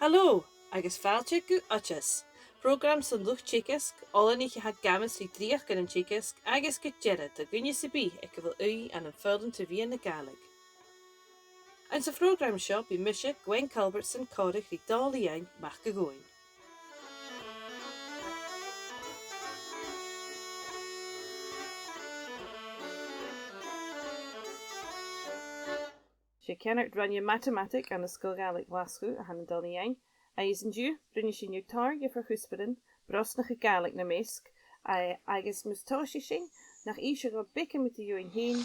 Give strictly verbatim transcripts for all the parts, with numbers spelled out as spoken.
Halò, agus fàilte gu Oideas, prògram son luchd-teagaisg, oileanaich a tha ag amas ri dreuchd ann an teagasg agus gu dearbh do dhuine sam bith aig a bheil ùidh ann am foghlam tro mheadhan na Gàidhlig. Anns a' phrògram seo bidh mise, Gwen Culbertson, a' còmhradh ri Dòmhnall Iain Mac a' Ghobhainn. 'S e ceannard-roinne matamataig ann an Sgoil Ghàidhlig Ghlaschu a th' ann an Dòmhnall Iain, agus an-diugh, rinneadh sinn air tòrr dhiofar chuspairean, brosnachadh Gàidhlig nam measg, a-, agus mus tòisich sinn, nach innis thu beagan mu do dheidhinn fhèin,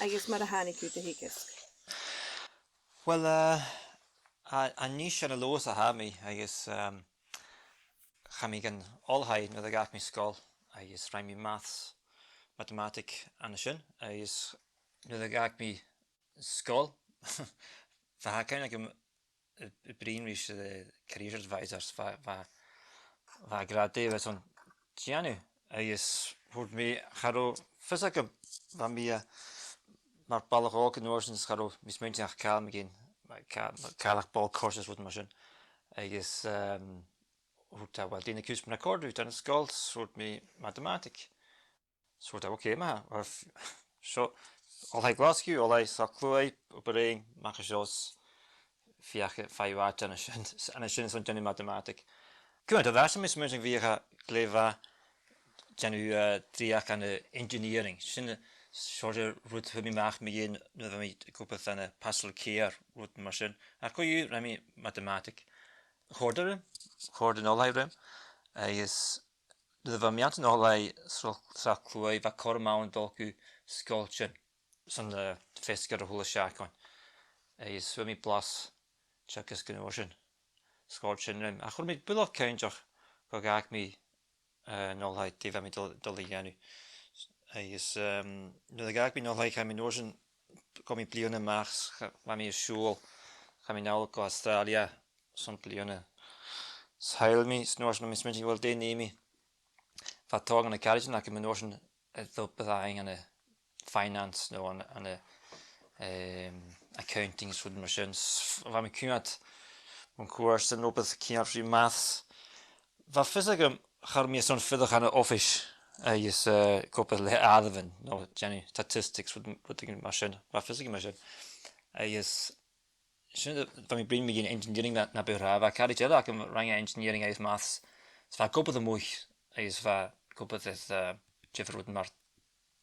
agus mar a thàinig thu do theagasg. Uill, eh, a, a-nis ann an Leòdhas a tha mi, agus, ehm, chaidh mi dhan oilthigh nuair a dh'fhàg mi sgoil, agus rinn mi maths, matamataig an sin, agus nuair a dh'fhàg mi sgoil, bha cuimhne agam a', a' bruidhinn ris a' careers advisors, bha, bha, bha iad ag ràdh dè bha mi airson dèanamh, agus thuirt mi, cha robh fios agam, bha mi, eh, mar bhalach òg an uair sin, cha robh mi a' smaointinn ach càil mu dheidhinn, cà-, càil ach ball courses, rudan mar sin. Agus, ehm, thuirt iad, uill, dè na cuspairean a chòrd riut ann an sgoil, thuirt mi matamataig. So, ok, ma-thà, uill, f-, seo, oilthigh Ghlaschu, oilthigh Srath Chluaidh, obair fhèin, a-mach à seo, feuch, feuch àite an sin, an sin son dèanamh matamataig. Cuimhne, tha fhios agam, is mise a bhiodh glè mhath dèanamh, eh, dreuchd ann an engineering. Sin, eh, seòrsa rud a fhuair mi a-mach mu dheidhinn nuair a bha mi ag obair ann am pastoral care, rud mar sin. Ach co-dhiù, rinn mi matamataig. Chòrd e rium, chòrd an oilthigh rium, agus nuair a bha mi anns an oilthigh Sra-, Srath Chluaidh, bha cothrom ann dol gu sgoiltean son, eh, feasgar a h-uile seachdain. Agus fhuair mi blas teagaisg an uair sin, sgoiltean rium. Ach chuir mi buileach cinnteach gun tog mi, eh, an oilthigh, dè bha mi dol, dol a dhèanamh. Agus, ehm, nuair a dh'fhàg mi an oilthigh, chaidh mi an uair sin, ghabh mi bliadhna a-mach, cha-, bha mi a' siubhal, chaidh mi a-nall gu Astràilia, son bliadhna. Is thadhail mi, is an uair sin, bha mi a' smaointinn, uill, dè nì mi? Bha tòrr de na caraidean agam an uair sin, eh, a' dol a dh'obair ann an, eh, finance no ann, ann an, eh, ehm, accounting is rudan mar sin. S-, bha mi a' coimhead mun cuairt airson obair a' coimhead ri maths. Bha fios agam, cha robh mi airson fuireach ann an oifis agus, eh, ag obair le àireamhan, no dèanamh statistics, rud, rudeigin mar sin. Bha fios agam mar sin. Agus sin, bha mi a' bruidhinn mu dheidhinn engineering na, na bu tràithe. Bha caraid eile agam a rinn engineering agus maths. Is bha e ag obair a-muigh, agus bha e ag obair air, eh, diofar rudan mar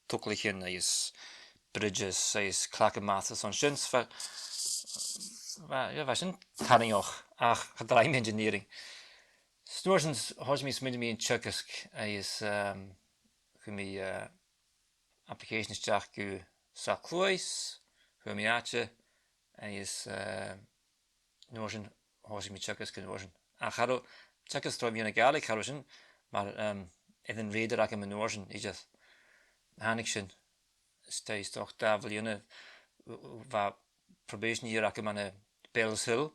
togalaichean agus bridges agus cleachdadh maths is an sin. Is bha, bha, yeah, bha sin tarraingeach, ach cha do rinn mi engineering. Is an uair sin, thòisich mi a' smaoineachadh mu dheidhinn teagasg agus, ehm, chuir mi, eh, application a-steach gu Srath Chluaidh, fhuair mi àite, agus, eh, an uair sin, thòisich mi teagasg an uair sin. Ach cha robh teagasg tro mheadhan na Gàidhlig, cha robh sin, mar, ehm, air an rèidio agam an uair sin, idir. Thàinig sin, is dòcha, is dòcha dà bhliadhna, bha probation year agam ann am Bells Hill,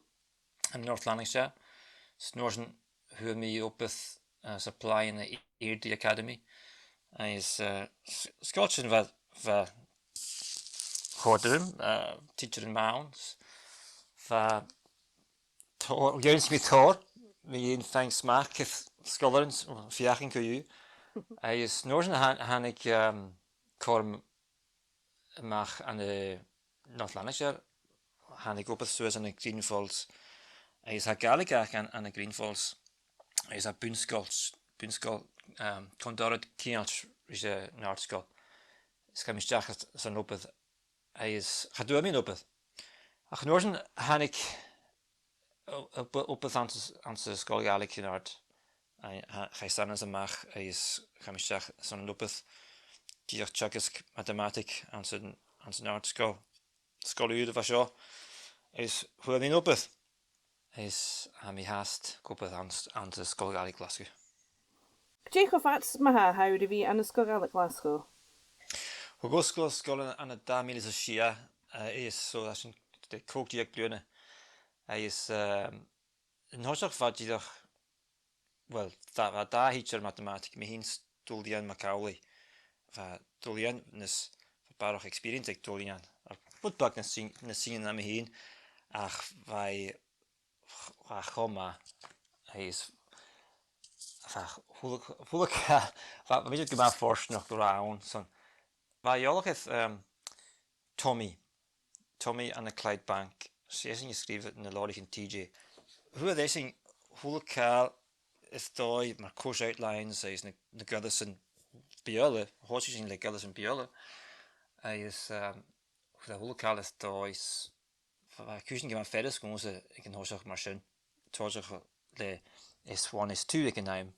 ann an North Lanarkshire. Is an uair sin fhuair mi obair, eh, supply ann an Airdrie Academy. Agus, eh, s-, sgoiltean bha, bha còir orm, eh, tidsearan math ann. Bha tòrr, dh'ionnsaich mi tòrr, mu dheidhinn faighinn a-mach cò sgoilearan, feuchainn co-dhiù. Agus an uair sin thà-, thàinig, ehm, cothrom a-mach ann an, eh, North Lanarkshire, thàinig obair suas ann an Greenfalls, agus tha Gàidhlig aca ann, ann an Greenfalls, agus tha bun-sgoil, bun-sgoil, ehm, Condorrat ceangailte ris an àrd-sgoil. Is chaidh mi a-steach airson obair, agus cha d' fhuair mi an obair. Ach an uair sin thàinig o-, o-, obair anns, anns an Sgoil Ghàidhlig Chùil Àrd. A, a, chaidh Sanas a-mach agus chaidh mi a-steach airson an obair, dìreach teagasg matamataig anns an, anns an àrd-sgoil. Sgoil ùr a bha seo. Agus fhuair mi an obair. Agus tha mi fhathast ag obair anns, anns an Sgoil Ghàidhlig Ghlaschu. Dè cho fad 's ma-thà a tha thu air a bhith ann an Sgoil Ghàidhlig Ghlaschu? Thog mi sgoil, sgoil ann, ann an dà mhìle 's a sia, eh, is so tha sin còig deug bliadhna. Agus, ehm, an toiseach bha dìreach, well, bha, bha dà thidsear matamataig, mi fhìn 's Dòmhnall Iain MacAmhlaigh. Bha Dòmhnall Iain nas, bha barrachd experience aig Dòmhnall Iain, air rud beag nas sine, nas sine na mi fhìn, ach bha e bha e cho math, agus bha a h-uile, a h-uile càil, bha, bha mise gu math fortanach gu robh e ann, son. Bha e eòlach air, um, Tommy. Tommy ann an Clydebank. 'S e esan a sgrìobh na leabhraichean T J. Fhuair esan a h-uile càil air dòigh mar course outlines agus na, na goireasan Beurla. Thòisich sinn le goireasan Beurla. Agus, um, fhuair e a h-uile càil air dòigh, s-, bha, bha cùisean gu math furasta dhòmhsa aig an toiseach mar sin. Toiseach le S one, S two aig an àm.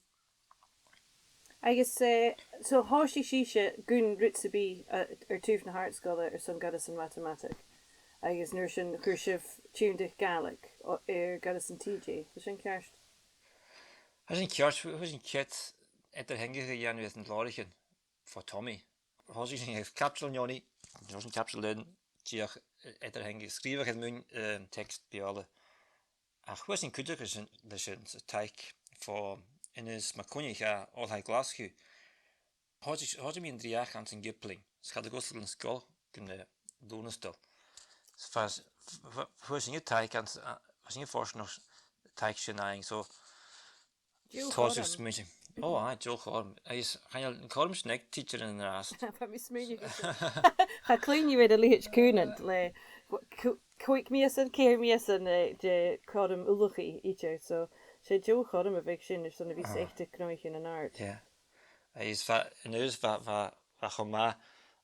Agus, eh, so thòisich sibhse gun rud sam bith, eh, air taobh na h-àrd-sgoile airson goireasan matamataig. Agus an uair sin chuir sibh tionndaidh Gàidhlig o-, air goireasan T J. Tha sin ceart? Tha sin ceart, fhuair sinn cead eadar-theangachadh a dhèanamh air na leabhraichean bho Tommy. Thòisich sinn air caibideil neoni, thòisich sinn caibideil leinn, dìreach eadar-theangachadh, sgrìobhadh air muin, eh, teacs Beurla. Ach fhuair sinn cuideachadh leis an, leis an taic bho Innes MacCoinnich à Oilthigh Ghlaschu. Thòisich, thòisich mi an dreuchd anns an Ghiblean, 's cha do dh'fhosgail an sgoil gu na Lùnastal. Fhuair, f-, f-, fhuair sinn an taic anns, a, fhuair sinn fortanach an taic sin fhaighinn, so Deagh chothrom. Tha sinn a' smaoineachadh. Ò, aye, deagh chothrom. Agus chan eil an cothrom sin aig tidsearan an-dràsta. Tha mi a' smaoineachadh sin. Cha cluinn thu air a leithid cùmhnant le cò-, còig mìosan, ceithir mìosan, eh, de chothrom ullachaidh idir, so 's e deagh chothrom a bhiodh sin airson a bhith Ah. seachad aig gnothaichean an-àird. Yeah. Agus bha, an-dràsta bha, bha, bha e cho math.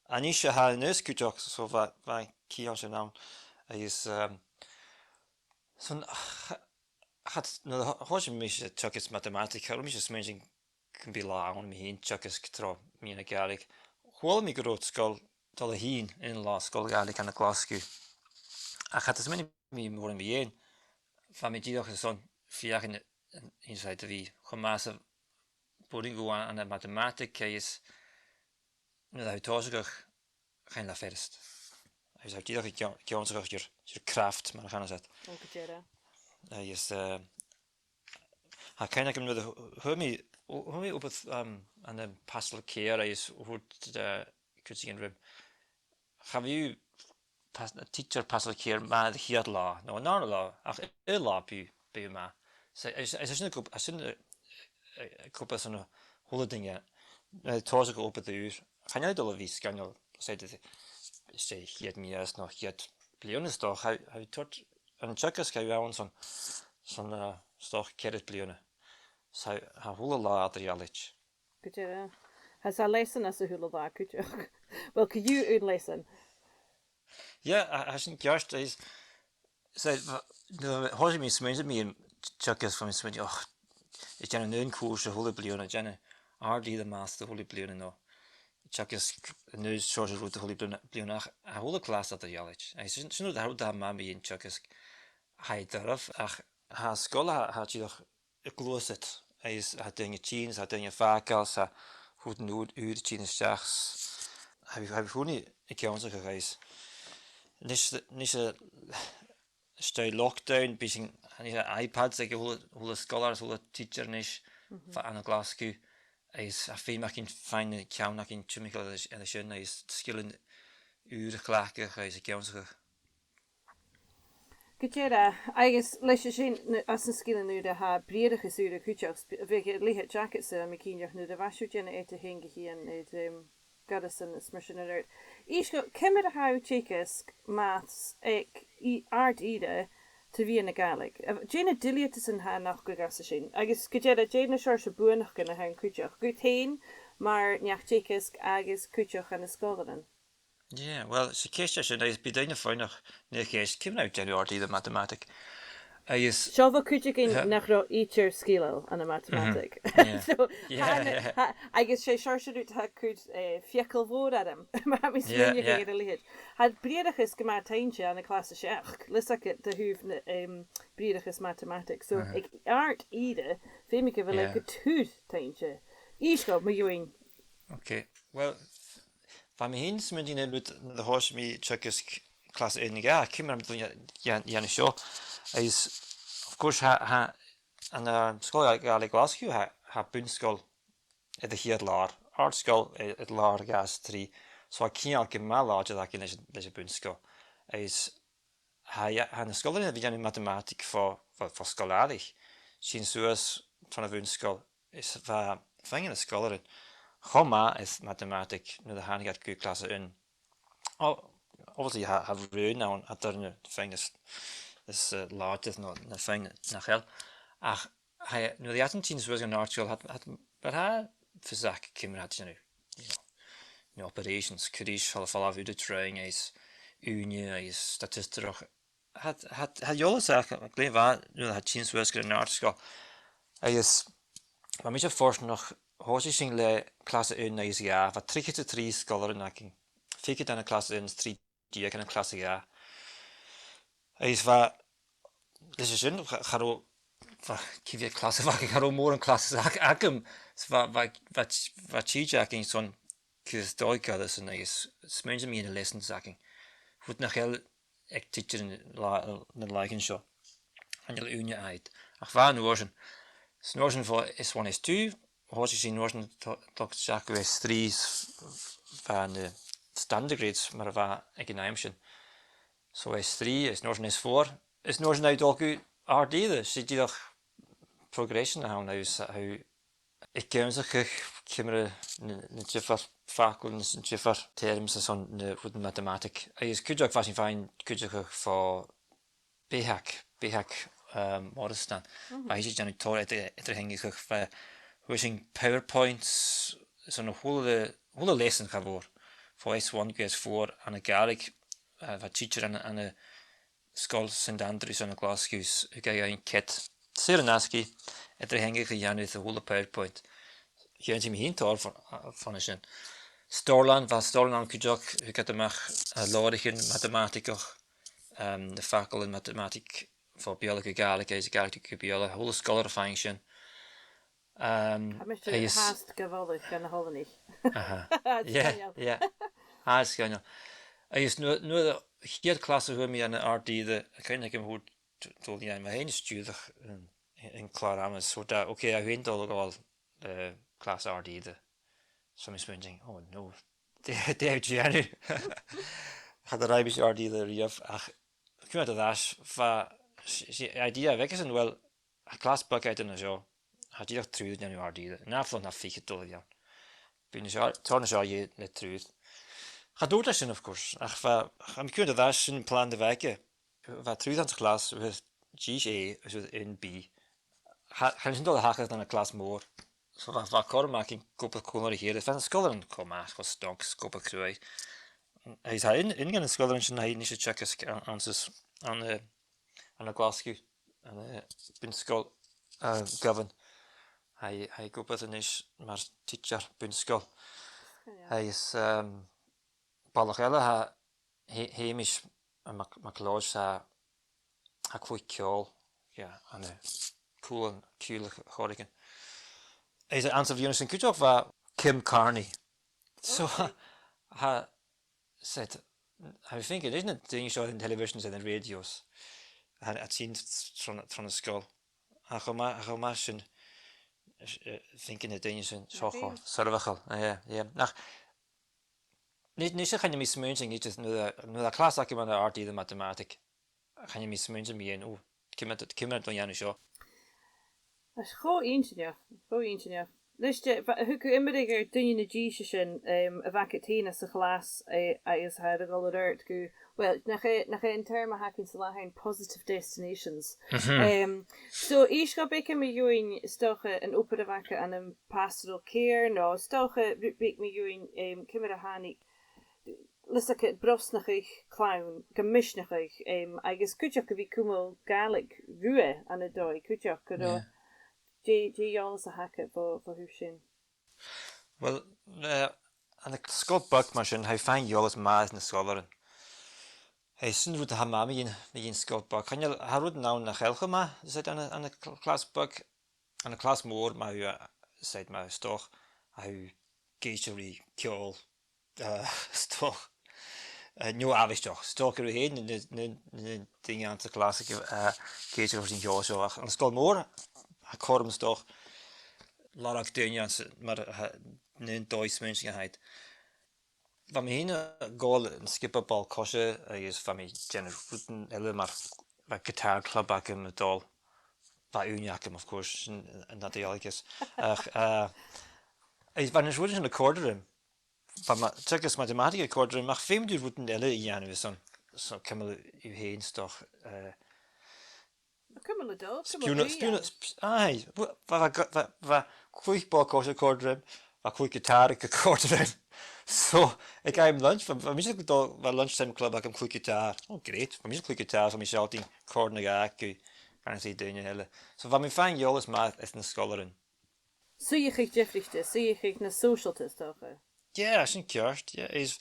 A-nis tha e a-nis cuideachd, so bha, bha e ceart an sin ann. Agus, um, son, ch-, Chan eil, nuair a thòisich mise a' teagasg matamataig, cha robh mise a' smaoineachadh gum biodh latha ann mi fhìn a' teagasg tro mheadhan na Gàidhlig. Chuala mi gun robh sgoil a' dol a thighinn aon latha, sgoil Ghàidhlig ann an Glaschu. Ach cha do smaoinich mi mòran mu dheidhinn. Bha mi dìreach airson feuchainn, an, an, an, a bhith cho math 's a b' urrainn dhomh ann, ann am matamataig, agus nuair a tha thu a' tòiseachadh, chan eil e furasta. Agus tha thu dìreach ag ionn-, ag ionnsachadh your, your craft, mar a chanas iad. Ò, gu dearbh. Agus, eh, tha cuimhne agam nuair a fu-, fhuair mi, fu-, fhuair mi obair, um, ann am pastoral care agus thuirt, eh, cuideigin rium, cha bhi thu pas-, tidsear pastoral care math air a' chiad latha, no an dàrna latha, ach aon latha bidh, bidh thu math. So, is, is, is sin a' cup-, is sin a', a', a' cupa son a h-uile duine, eh, tòiseachadh obair ùr. Chan eil e a' dol a bhith sgoinneil, 's e, 's e a' chiad mhìos no a' chiad bhliadhna, 's dòcha, tha, tha thu a' toirt an teagasg, tha thu ann son, son, eh, 's dòcha ceithir bliadhna. So, tha a h-uile latha eadar-dhealaichte. Gu dearbh. Tha, 's e leasan às a h-uile latha cuideachd. Well, co-dhiù aon leasan. Yeah, tha, tha sin ceart, is, so, bha, nuair a thòisich mi a' smaoineachadh mu dheidhinn teagasg, bha mi a' smaoineachadh, och, a' dèanamh an aon chùrsa a h-uile bliadhna, a' dèanamh àrd-ìre, masters a h-uile bliadhna, no a' teagasg an aon seòrsa rud a h-uile bliadhna, bliadhna, ach tha a h-uile clas eadar-dhealaichte. Agus sin, sin rud a tha, rud a tha math mu dheidhinn teagasg, tha e doirbh, ach tha an sgoil, tha, tha e dìreach a' gluasad, agus tha daoine a' tighinn, tha daoine a' fàgail, tha rudan ùr, ùra a' tighinn a-steach. Tha, tha, tha daoine ag ionnsachadh agus a-nis, a-nis, eh, às dèidh lockdown, bidh sinn, a-nis tha iPads aig a h-uile, a h-uile sgoilear, a h-uile tidsear a-nis, Mhm. fa-, ann an Glaschu, agus tha feum againn faighinn an ceann againn timcheall air, air sin, agus sgilean ùra a chleachdadh agus ag ionnsachadh. Gu dearbh, agus leis a sin, na, anns na sgilean ùra, tha briathrachas ùr cuideachd, bhiodh a leithid agadsa, tha mi cinnteach, nuair a bha sibh a' dèanamh eadar-theangachadh air, em, goireasan is mar sin air adhart. Innis dhomh, ciamar a tha thu a' teagasg maths aig i-, àrd-ìre tro mheadhan na Gàidhlig? A, dè na duilgheadasan a tha a' nochdadh às a sin? Agus gu dearbh, dè na seòrsa buannachdan a th' ann cuideachd, dhut fhèin mar neach-teagaisg agus cuideachd dha na sgoilearan? Yeah, well, 's e ceist a tha sin, agus bidh daoine a' faighneachd na cheist, ciamar a tha thu a' dèanamh àrd-ìre matamataig? Agus Seo bha cuideigin Yeah. nach robh idir sgileil ann am matamataig. Mhm. Yeah. So, Yeah, tha na, yeah. tha, agus 's e seòrsa rud a tha a' cur, eh, fiacail mhòr orm, ma tha mi a' Yeah, smaoineachadh yeah. air a leithid. Tha briathrachas gu math toinnte ann an clas a seachd, leis a' chat a thaobh na, em, briathrachas matamataig. So, Uh-huh. aig àrd-ìre, feumaidh gu bheil e Yeah. gu tur toinnte. Innis dhomh mu dheidhinn. Okay, well, bha mi fhìn a' smaoineachadh air an rud nuair a thòisich mi a' teagasg clas a h-aon a dhà, ciamar a tha mi a' dol a dhèan-, dhèanamh seo. Agus, of course, tha, tha, ann an, eh, Sgoil Ghàidhlig Ghlaschu, tha, tha bun-sgoil air a' chiad làr, àrd-sgoil air, air làr a dhà is a trì, so tha ceangal gu math làidir againn leis, leis a' bhun-sgoil. Agus tha, tha na sgoilearan a' dèanamh matamataig fo, fo, fo sgoil-àraich. Tighinn suas tron a' bhun-sgoil, is bha feadhainn de na sgoilearan cho math air matamataig nuair a thàinig iad gu clas a h-aon. O, obviously, tha, tha rùn ann eadar na feadhainn as, as, eh, làidire no na feadhainn nach eil. Ach, tha, nuair a tha iad a' tighinn suas dhan àrd-sgoil, tha, tha, tha fios aca ciamar a tha iad a' dèanamh, you know, na operations, cur ris, a h-uile, a h-uile rud a' tighinn, is ùine, is staitistigeach, tha, tha, tha eòlas aca glè mhath nuair a tha iad a' tighinn suas dhan àrd-sgoil. Agus bha mise fortanach, thòisich sinn le clas a h-aon agus a dhà, bha trithead 's a trì sgoilearan againn, fichead ann an clas a h-aon is trì deug ann an clas a dhà. Agus bha, leis a sin, cha, cha robh, bha, cì mheud clas a bh' againn, cha robh mòran clas ag-, agam, is bha, bha, bha, bha tìde againn son cur dòigh goirid airson, agus smaointinn mu na lessons againn. Rud nach eil aig tidsearan nan là-, nan làithean seo. Chan eil ùine agad. Ach bha an uair sin. 'S an uair sin bho S one, S two, thòisich sinn an uair sin a' to-, toirt seachad gu S three, s-, bha na standard grades mar a bha aig an àm sin. So S three, is an uair sin S four, is an uair sin a' dol gu àrd-ìre, 's e dìreach progression a th' ann, agus a tha ag ionnsachadh ciamar a na, na diofar faclan is na diofar terms airson na rudan matamataig. Agus cuideachd bha sinn fhèin cuideachadh bho Beathag, Beathag, um, Morrison. Mhm. Bha ise a' dèanamh tòrr eadar-, eadar-theangachadh, bha, fhuair sinn PowerPoints, so na h-uile, h-uile lesson cha mhòr, bho S one gu S four anns a' Ghàidhlig, uh, bha tidsear ann, ann an Sgoil Saint Andrews ann an Glaschu, thug e dhuinn kit saor an-asgaidh, eadar-theangachadh a dhèanamh air a h-uile PowerPoint. Dh'ionnsaich mi fhìn tòrr bhon, bhon a sin. Stòrlann, bha Stòrlann ann cuideachd, thug iad a-mach, eh, leabhraichean matamataigach, em, na faclan matamataig bho Beurla gu Gàidhlig, agus a' Ghàidhlig gu Beurla, a h-uile sgoilear a' faighinn sin. Em, tha mise agus fhathast ga mholadh dha na h-oileanaich. Aha. Tha e sgoinneil. Yeah, yeah. Tha e sgoinneil. Agus nuair, nuair a, a' chiad chlas a fhuair mi ann an àrd-ìre, tha cuimhne agam, thuirt, thuirt Dòmhnall Iain, bha e fhèin a' stiùireadh an, an clàr-ama, so thuirt e, okay, tha thu fhèin a' dol a ghabhail, eh, clas àrd-ìre. So mi a' smaointinn, oh no, dè, dè tha thu a' dèanamh? Cha do rinn mise àrd-ìre a-riamh, ach cuimhne air ais, bha, 's e, 's e idea a bh' aigesan, well, tha clas beag agad an seo, tha dìreach triùir a' dèanamh àrd-ìre, an ath-bhliadhna tha fichead a' dol a dhèanamh. Bidh na seo, tòrr na seo a dhèanamh le triùir. Cha tuirt e sin, of course, ach bha, tha mi a' cuimhneachadh sin am plana a bh' aige. Bha triùir anns a' chlas, bha dithis A agus bha aon B. Cha, chan eil sinn a' dol a thachairt ann an clas mòr. So bha, bha cothrom againn ag obair còmhla ri chèile. Bha na sgoilearan cho math, cho snog, ag obair cruaidh. Agus tha aon, aon de na sgoilearan sin, tha i a-nis a' teagasg ann, anns an, ann an, eh, ann an Glaschu, ann am, eh, Bun-sgoil, eh, Govan. Tha i, tha i ag obair a-nis mar tidsear bun-sgoil. Sgoinneil. Agus, ehm, balach eile, tha Hè-, Hamish, eh, Mac-, MacLeòid, tha, tha cluich ceòl, yeah, ann an Cùl an Ciùil a Chorrigan. Agus anns a' bhliadhna sin cuideachd bha Kim Carney. So, okay. Tha, tha, said, tha mi a' faicinn, is na daoine seo air an television 's air an rèidio, tha, a' tighinn tron, tron an sgoil. Tha e cho math, tha e cho math sin, eh, faicinn na daoine sin, seo cho soirbheachail, yeah, yeah. Ach, a-nis, a-nis chan eil mi a' smaointinn, just nuair a, nuair a tha clas agam ann an àrd-ìre matamataig, chan eil mi a' smaointinn mu dheidhinn, o, ciamar, ciamar a tha iad a' dèanamh seo. Tha e cho inntinneach, cho inntinneach. A-nis, bha, thug thu iomradh air duine na dithise sin, em, a bh' agad fhèin anns a' chlas, eh, agus tha iad a' dol air adhart gu, well, nach e, nach e an term a th' againn san latha an-diugh, positive destinations. Mhm. Em, so, innis dhuinn beagan mu dheidhinn, 's dòcha, an obair a bh' agad ann am pastoral care, no 's dòcha rud beag mu dheidhinn, em, ciamar a thàinig leis a' bhrosnachadh clann, gam misneachadh, em, agus cuideachd a bhith a' cumail Gàidhlig riutha ann an dòigh, cuideachd, gu robh, yeah, dè, dè an t-eòlas a th' agad bho, bho thùs sin? Well, eh, ann an sgoil bheag mar sin, tha thu a' faighinn eòlas math air na sgoilearan. Is sin rud a tha math mu dheidhinn, mu dheidhinn sgoil bheag. Chan eil, tha rudan ann nach eil cho math, is e ann an, ann an cl-, clas beag, ann an clas mòr, ma tha thu, eh, said, ma tha thu, 's dòcha, tha thu ag èisteachd ri ceòl, eh, 's dòcha, eh, neo-àbhaisteach. 'S dòcha gu robh thu fhèin na, na, na, na daoine anns a' chlas aig, eh, ag èisteachd ris an ceòl seo. Ach ann an sgoil mhòr, tha cothrom, 's dòcha, lorg daoine anns, mar, eh, na dòigh-smaointinn a th' agad. bha mi fhìn a' gabhail an sgioba ball-coise agus bha mi a' dèanamh rudan eile mar, bha guitar club agam a' dol, bha ùine agam, of course, sin an dòigh a th' ann. Ach, eh, agus bha na rudan sin a' còrdadh rium. Bha ma-, teagasg matamataig a' còrdadh rium, ach feumaidh tu rudan eile a dhèanamh airson, so, cumail thu fhèin 's dòcha, eh, Cumail a' dol, cumail Spionnadh, a' spionnadh, dol. Sp-, aye, bha, bha, bha, bha, bha cluich ball-coise a' còrdadh rium, bha cluich guitar a' còrdadh rium. So, aig àm lunch, bha, bha mise a' dol, bha lunchtime club agam cluich guitar. Oh, great. Bha mise a' cluich guitar, bha mi a' sealltainn còrr na dhà aca, gan a dhèanamh daoine eile. So, bha mi a' faighinn eòlas math às na sgoilearan. Suidheachadh diofraichte, suidheachadh nas sòisealta, is dòcha. Yeah, sin ceart, yeah. Is,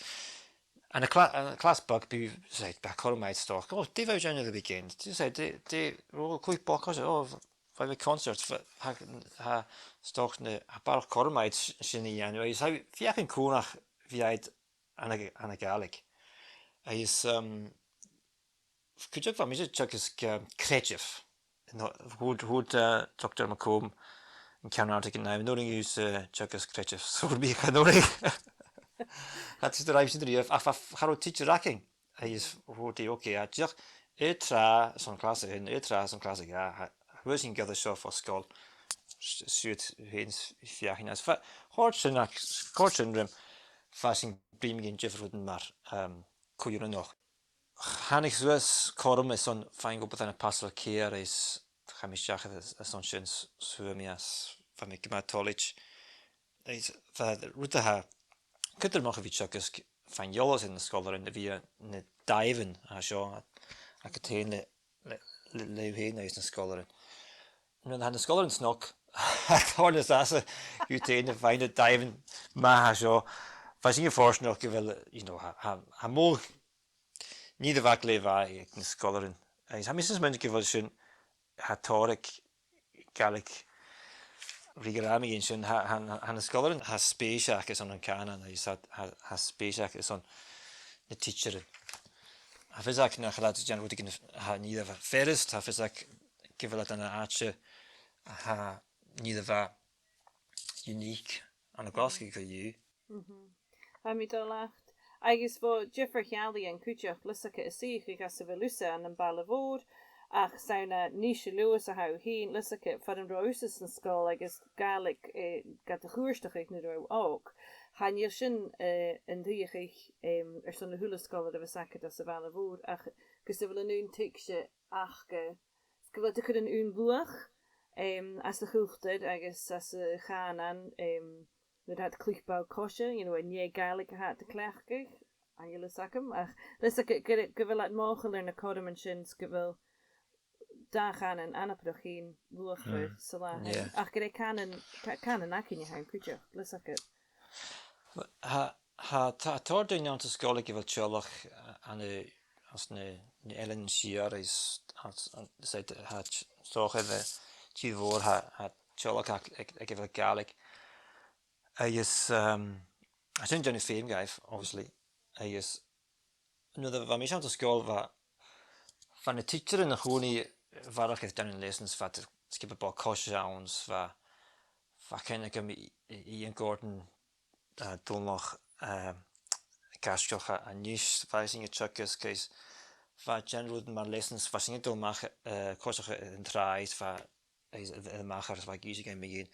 ann an cla-, ann an clas beag bha, 's e, bha cothrom agad 's dòcha, oh, dè bha thu a' dèanamh air a' weekend? Dè, 's e, dè, dè, oh, cluich ball-coise, oh, bha, bha concert, bha, tha, tha, 's dòcha na, tha barrachd cothrom agad s-, sin a dhèanamh. Agus tha, feuch an cùmhnant a bh' agad ann an, ann an Gàidhlig. Agus, um, cuideachd bha mise a' teagasg, eh, creideamh. No, thuirt, thuirt, eh, Doctor McComb an ceann-àirde gun robh mi an-uiridh a' teagasg creideamh. So, bha mi chan urrainn. Cha do rinn mi sin a-riamh, ach bha, cha robh teacher againn. Agus thuirt i, okay, a, dìreach aon tràth san clas a h-aon, aon tràth san clas a dhà, tha, tha, bha sinn ag iarraidh seo fo sgoil. S-, siud fhèin s-, feuchainn às. Bha, chòrd sin ach, chòrd sin rium, bha sinn a' bruidhinn mun diofar rudan mar, um, co-ionannachd. Thàinig suas cothrom airson faighinn obair ann am foster care is chaidh mi a-steach air, airson sin 's, 's fhuair mi às, bha mi gu math toilichte. Is bha rud a tha cudromach a bhith a' teagasg, faighinn eòlas air na sgoilearan a bhith, na dàimhean a tha seo, agad fhèin le, le, le, leibh fhèin agus na sgoilearan. Nuair a tha na sgoilearan snog, tha e nas fhasa dhut fhèin a bhith a' faighinn na dàimhean math a tha seo. Bha sinn fortanach gu bheil, you know, tha, tha, tha mòran nì a bha glè mhath aig na sgoilearan. Agus tha mi a' smaoineachadh gu bheil sin, tha tòrr aig Gàidhlig ri gu robh mi an sin, tha, tha, tha na sgoilearan, tha spèis aca airson an cànan, agus tha, tha, tha spèis aca airson na tidsearan. Tha fios aca nach eil iad a' dèanamh rudeigin a tha nì a bha furasta, tha fios aca gu bheil iad ann an àite a tha nì a bha unique ann an Glaschu co-dhiù. Mhm. Tha mi dol leat. Agus bho dhiofar sheallaidhean cuideachd, leis a' chùis a tha sibh a' suidheachadh anns a bheil thusa ann am baile mòr, ach 's ann à Nis a Leòdhas a tha thu fhèin, leis a' chùis far an robh thusa san sgoil agus Gàidhlig, eh, gad chuairteachadh nuair a bha thu òg. Chan eil sin, eh, an t-suidheachadh, em, airson a h-uile sgoilear a bhios agad anns a' bhaile mhòr, ach gus a bheil an aon tuigse aca, gu bheil iad a' cur an aon luach, em, anns a' chultar agus anns a' chànan, em, nuair a tha iad a' cluich ball-coise, you know, an e Gàidhlig a tha iad a' cleachdadh, chan eil fhios agam, ach leis a' gu-, gu-, gu bheil iad mothachail air na cothroman sin, 's gu bheil dà chànan anabarrach fhèin luachmhor Mm. san latha. Yeah. Ach gur e cànan, ca-, cànan againn a th' ann cuideachd, leis a' gu- Tha, tha, tha tòrr daoine anns an sgoil aig a bheil teaghlach, eh, ann an, anns na, na h-Eileanan Siar is, anns, an, 's e, tha t-, 's dòcha air an t-sìde mhòr, tha, tha teaghlach aig, aig, aig a bheil Gàidhlig. Agus, um, tha sin a' dèanamh feum dhaibh, obviously. Agus nuair a bha mise anns an sgoil, bha, bha na tidsearan a' cumail a' bharrachd air dèanamh lessons, bha iad a' sgioba ball-coise ann, 's bha, bha cuimhne agam Iain Gordon, eh, Dòmhnallach, eh, a' gaisgeach a, a-nis, bha esan a' teagasg, agus bha e a' dèanamh rudan mar lessons, bha sinn a' dol a-mach, eh, coiseachd air an tràigh, 's bha, agus a, a, a-mach air, 's bha ag innse dhuinn mu dheidhinn.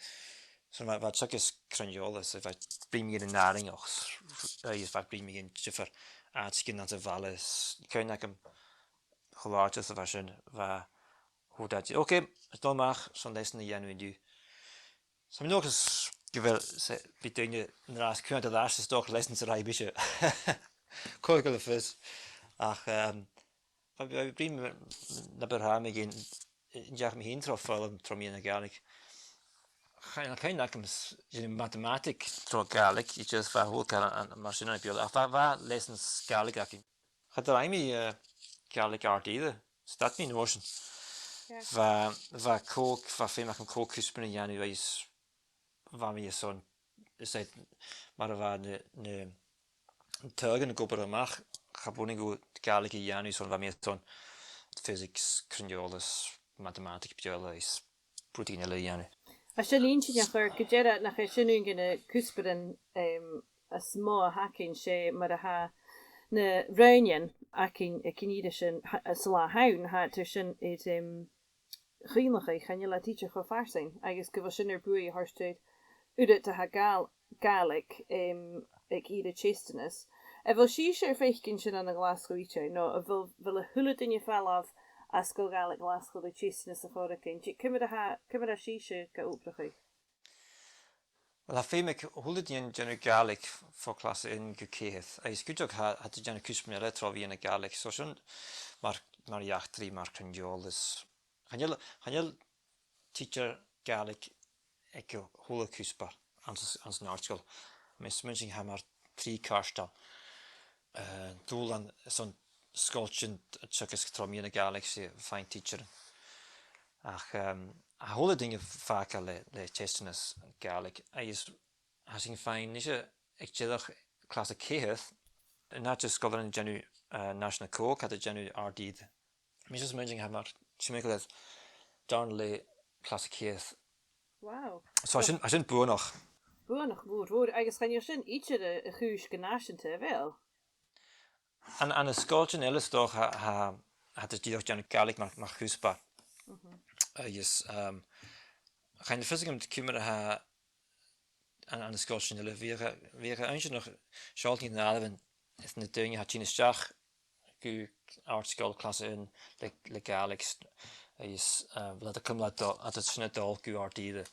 So bha, bha e a' teagasg cruinn-eòlas, 's bha e a' bruidhinn mu dheidhinn an àrainneachd, agus bha e a' bruidhinn mu dheidhinn diofar àiteachan anns a' bhaile, 's cuimhne agam cho làidir 's a bha sin, bha, thuirt iad, okay, a' dol a-mach, 's e an lesson a dhèanamh an-diugh. 'S tha mi an dòchas gu bheil, 's e, bidh daoine an-dràsta a' cuimhneachadh air ais 's dòcha lessons a rinn mise. Cò aig a bheil fios. Ach, um, bha, bha, bha mi a' bruidhinn na b' fheàrr leam a' dèanamh, eh, an deach mi fhìn tro fhoghlam tro mheadhan na Gàidhlig. Chan, chan eil cuimhne agam s-, dèanamh matamataig tro Ghàidhlig, it's just bha a h-uile càil an, mar sin ann am beulaibh. Ach bha, bha lessons Gàidhlig againn. Cha do rinn mi, eh, Gàidhlig àrd-ìre, 's that mi an uair sin. Yeah. Bha, bha còig, bha feum agam còig cuspairean a dhèanamh agus bha mi airson, 's e, mar a bha na, na, na taghadh ag obair a-mach, cha b' urrainn dhomh Gàidhlig a dhèanamh, so bha mi airson physics, cruinn-eòlas, matamataig, Beurla is rudeigin eile a dhèanamh. Tha sin inntinneach, oir gu dearbh nach e sin aon de na cuspairean, em, as motha a th' againn, 's e mar a tha na roghainnean againn aig an ìre sin, tha, san latha an-diugh, tha iad sin air, em, cuimhneachadh, chan eil iad idir cho farsaing, agus gu bheil sin air buaidh a thoirt air uiread a tha Gàidh-, Gàidhlig, em, aig ìre teisteanas. A bheil sibhse air faicinn sin ann an Glaschu idir, no a bheil, a bheil a h-uile duine a' falbh à Sgoil Ghàidhlig Ghlaschu le teisteanas a' choreigin? Dè, ciamar a tha, ciamar a tha sibhse ga obrachadh? Uill, tha feum aig a h-uile duine a' dèanamh Gàidhlig bho chlas a h-aon gu ceithir. Agus cuideachd tha, tha iad a' dèanamh cuspair eile tro mheadhan na Gàidhlig. So sin mar, mar eachdraidh, mar chruinneachadh is chan eil, chan eil tidsear Gàidhlig aig a h-uile cuspair anns, anns an àrd-sgoil. Tha mi a' smaointinn gu bheil mar trì cairteal, eh, dùbhlan san sgoil sin a' teagasg tro mheadhan na Gàidhlig 's a' faighinn tidsearan. Ach, em, tha a h-uile duine fàgail le, le teisteanas Gàidhlig, agus tha sinn a' faighinn a-nis aig deireadh clas a ceithir, an àite sgoilearan a' dèanamh, eh, Nàiseanan Còig, tha iad a' dèanamh àrd-ìre. Tha mi a' smaointinn gu bheil mar timcheall air dàrna leth clas a ceithir. Wow. So, tha sin, tha sin buannachd. Buannachd mhòr, mhòr, agus chan eil sin idir a, a' cur sìos gu nàiseanta, a bheil? Ann, ann an sgoiltean eile, 's dòcha, tha, tha, tha iad dìreach a' dèanamh Gàidhlig mar, mar chuspair. Mhm. Agus, um, chan eil fhios agam ciamar a tha ann, ann an sgoiltean eile. Bhiodh, bhiodh e inntinneach sealltainn dhan àireamh, is na daoine a tha a' tighinn a-steach gu àrd-sgoil clas a h-aon le, le Gàidhlig, s-, is, eh, bheil iad a' cumail a' dol, iad sin a' dol gu àrd-ìre.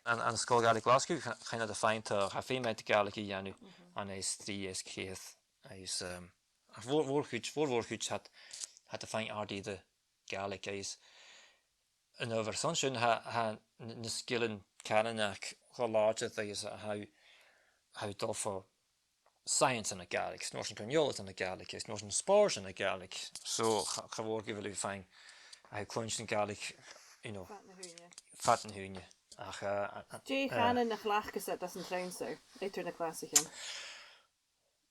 Ann, ann an Sgoil Ghàidhlig Ghlaschu, cha-, chan eil iad a' faighinn tòrr, tha feum aca Gàidhlig a dhèanamh, mhm, ann an S trì, S ceithir. Is, um, ach a' mhòr-, mhòr-chuid, mhòr, mhòr-chuid tha iad, tha iad a' faighinn àrd-ìre Gàidhlig, agus an adhbhar airson sin, tha, tha n-, na sgilean cànanach cho làidir agus tha, tha a' dol fo science anns a' Ghàidhlig, is an uair sin cruinneachadh anns a' Ghàidhlig, is an uair sin spòrs anns a' Ghàidhlig. So, cha, cha mhòr gu bheil thu a' faighinn, tha thu a' cluinntinn Gàidhlig, you know, fad na h-ùine. Fad na h-ùine. Ach, eh, eh, dè eh, chànan a chleachdas iad anns an t-sreath seo, eadar na clasaichean?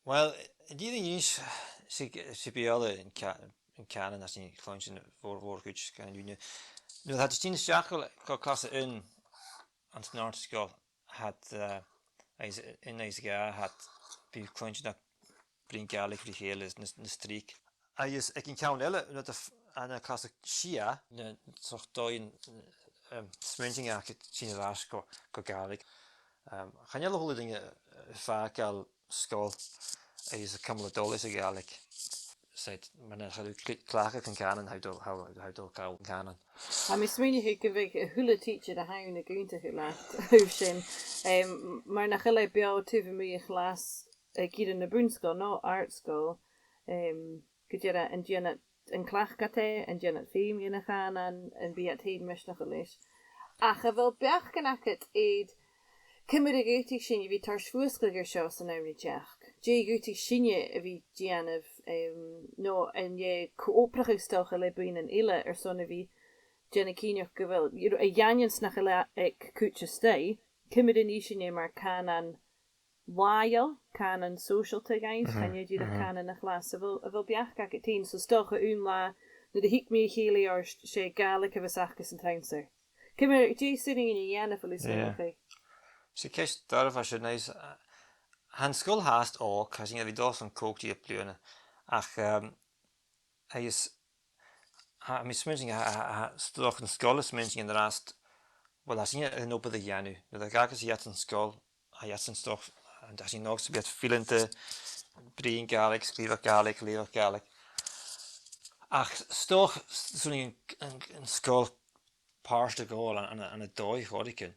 Well, an dèidh a-nis, 's e, 's e Beurla an ca-, an cànan a tha sinn a' cluinntinn a' mhòr-, mhòr-chuid dhen ùine. Nuair a tha iad a' tighinn a-steach gu, gu clas a h-aon anns an àrd-sgoil, tha iad, eh, agus, a h-aon agus a dhà, tha iad, bidh tu a' cluinntinn iad a' bruidhinn Gàidhlig ri chèile is na, na streak. Agus aig an ceann eile, nuair a tha iad ann an clas a sia, na, sort dòighean, um, smaointinn aca a' tighinn air ais gu, gu Gàidhlig. Um, chan eil a h-uile duine, eh, a' fàgail sgoil agus a' cumail a' dol leis a' Ghàidhlig. 'S e, mar nach eil thu cl-, cleachdte chun cànain, tha thu a' dol, tha, tha thu a' dol a ghabhail an cànain. Tha mi a' smaoineachadh gu bheil a h-uile tidsear a th' ann ag aontachadh leat, air sin. Em, mar nach eil e beò taobh a-muigh a' chlas, aig ìre na bun-sgoil no àrd-sgoil, em, gu dearbh, an dèan iad, an cleachd iad e, an dèan iad feum dhen a' chànan, am bi iad fhèin misneachail leis. Ach a bheil beachdan agad air ciamar a dh'fhaodadh sinne a bhith toirt fuasgladh air seo san àm ri teachd? Dè dh'fhaodadh sinne a bhith dèanamh, em, no an e co-obrachadh 's dòcha le buidhnean eile airson a bhith dèanamh cinnteach gu bheil, you know, a dh'aindeoin 's nach eil e aig cuid a-staigh, ciamar a nì sinne mar chànan làitheil, cànan sòisealta againn, mhm, chan e dìreach, mhm, cànan a' chlas. A bheil, a bheil beachd agad fhèin, so 's dòcha aon latha, nuair a thig mi a chèilidh ort, 's e Gàidhlig a bhios aca san t-sreath seo? Ciamar, dè 's urrainn dhuinn a dhèanamh, a bheil thu a' smaoineachadh? 'S e ceist doirbh a tha sin, is, eh, tha an sgoil fhathast òg, tha sinn air a bhith a' dol son còig deug bliadhna, ach, ehm, agus tha mi a' smaointinn, tha, tha, tha, 's dòcha an sgoil a' smaointinn an-dràsta, uill, tha sinn air an obair a dhèanamh. Nuair a dh'fhàgas iad an sgoil, tha iadsan 's dòcha, tha sinn an dòchas gum bi iad fileanta, bruidhinn Gàidhlig, sgrìobhadh Gàidhlig, leughadh Gàidhlig. Ach 's dòcha, 's urrainn an, an, an sgoil pàirt a ghabhail ann, ann, ann an dòigh air choreigin,